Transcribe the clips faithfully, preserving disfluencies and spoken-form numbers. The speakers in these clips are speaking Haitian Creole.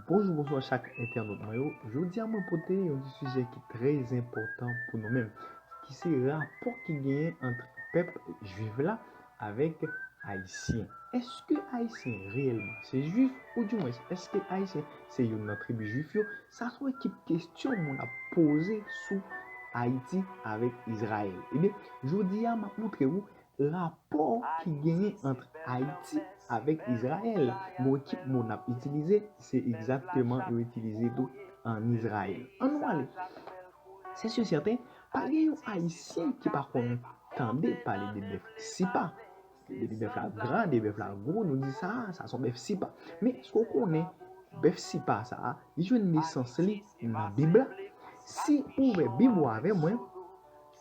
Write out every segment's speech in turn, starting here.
Bonjou, bonswa chak entènot mwen yo. Jodi a mwen pote yon ti sijè ki trè enpòtan pou nou menm, ki se rapò ki genyen ant pèp jwif la avèk Ayisyen. Èske Ayisyen reyèlman se jwif, oudimwens èske Ayisyen se youn nan tribi jwif yo? Sa se yon ekip kesyon moun ap poze sou Ayiti avèk Izrayèl. Ebyen, jodi a m ap montre w rapò ki genyen ant Ayiti avèk Izrayèl. Gon ekip mo n ap itilize, se egzakteman yo itilize tou ann Izrayèl. Ann nou ale. Se si sèten, pa gen yon Ayisyen ki pa konn tande pale de bèf sipa. Depi bèf la gra, depi bèf la gwo, nou di sa, sa se yon bèf sipa. Men èske w konnen bèf sipa sa a, li jwenn nesans li nan Bib la? Si ou ouvè Bib ou avè mwen,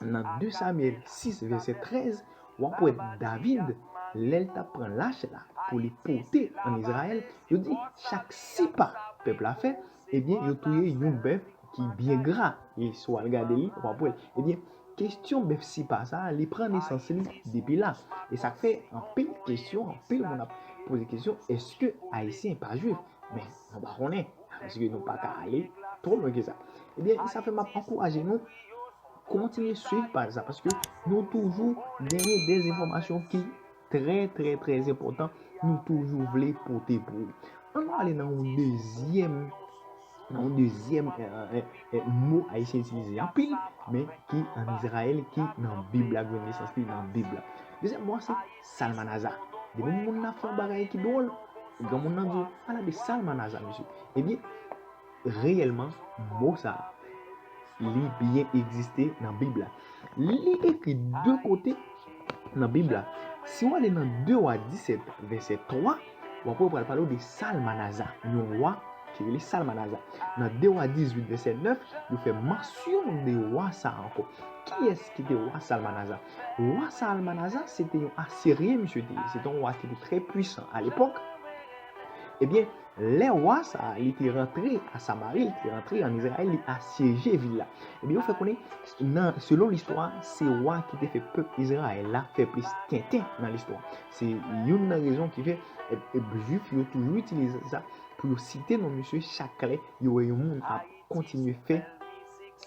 nan de Samyèl sis vèsè trèz, w ap wè David, lè l t ap pran lach la pou li pote ann Izrayèl, yo di chak sipa pèp la fè, ebyen, yo touye yon bèf ki byen gra. E si w al gade li, w ap wè l. Ebyen, kesyon bèf sipa sa a, li pran nesans li depi la. E sa k fè anpil kesyon, anpil moun ap poze kesyon, èske Ayisyen pa jwif? Men, nou pa konnen, paske nou pa ka ale twò lwen ke sa. Ebyen, sa fè m ap ankouraje nou kontinye swiv paj sa, paske nou toujou genyen de enfòmasyon ki trè, trè, trè enpòtan, nou toujou vle pote pou ou. Ann nou ale nan yon dezyèm, nan yon dezyèm eh, eh, eh, mo Ayisyen itilize anpil, men ki ann Izrayèl, ki nan Bib la, jwenn nesans li nan Bib la. Dezyèm mo a se Salmanaza. Depi moun nan fè yon bagay ki dwòl, granmoun nan di w, "Ala de Salmanaza, mesye." Ebyen, reyèlman, mo sa a, li byen egziste nan Bib la. Li ekri de kote nan Bib la. Si w ale nan de Wa disèt, vèsè twa, w ap wè pral pale w de Salmanaza, yon wa ki rele Salmanaza. Nan de Wa dizuit, vèsè nèf, yo fè mansyon de wa sa a ankò. Kiyès ki te wa Salmanaza? Wa Salmanaza, se te yon Asiryen, misye te ye. Se te yon wa ki te trè pwisan alepòk. Ebyen, lè wa sa a, li te rantre a Samari, li te rantre ann Izrayèl, li asyeje vil la. Ebyen, yo fè konnen, nan, selon listwa, se wa ki te fè pèp Izrayèl la fè plis tenten nan listwa. Se youn nan rezon ki fè, e, e, Jwif yo toujou itilize sa pou yo site non misye chak lè yo wè yon moun ap kontinye fè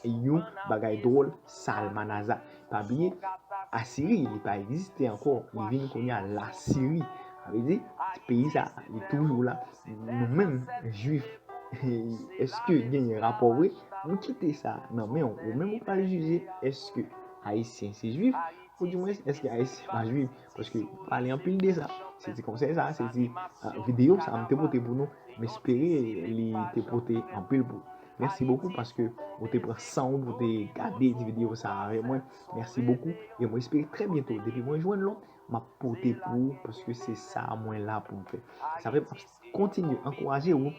yon bagay dwòl, Salmanaza. Pa bliye, Asiri, li pa egziste ankò, li vin kounye a Lasiri. Sa vle di, peyi sa, li toujou la. Nou menm, Jwif, èske genyen rapò vre? Nou kite sa nan men w. Ou menm ou pral jije, èske Ayisyen se Jwif? Oudimwens, èske Ayisyen pa Jwif? Paske ou pale anpil de sa. Se ti konsèy sa, se ti, ah, videyo sa, m te pote pou nou. M espere li te pote anpil pou ou. Mèsi bokou paske ou te pran san w pou te gade ti videyo sa avè mwen. Mèsi bokou. E mwen espere trè byento, depi mwen jwenn lòt, m ap pote pou ou paske se sa mwen la pou m fè. Sa fè m ap kontinye ankouraje ou,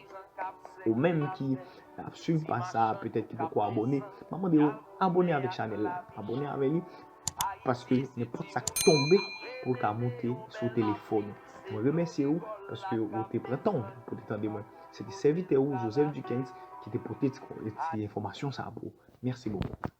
ou menm ki ap swiv paj sa, petèt ki poko abòne, m ap mande w abòne avèk chanèl la. Abòne avè li, paske nenpòt sa k tonbe pou l ka moute sou telefòn ou. Mwen remèsye ou paske ou te pran tan w pou te tande mwen. Se te sèvitè ou, Joseph Duckens, ki te pote ti, ti enfòmasyon sa pou ou. Mèsi bokou.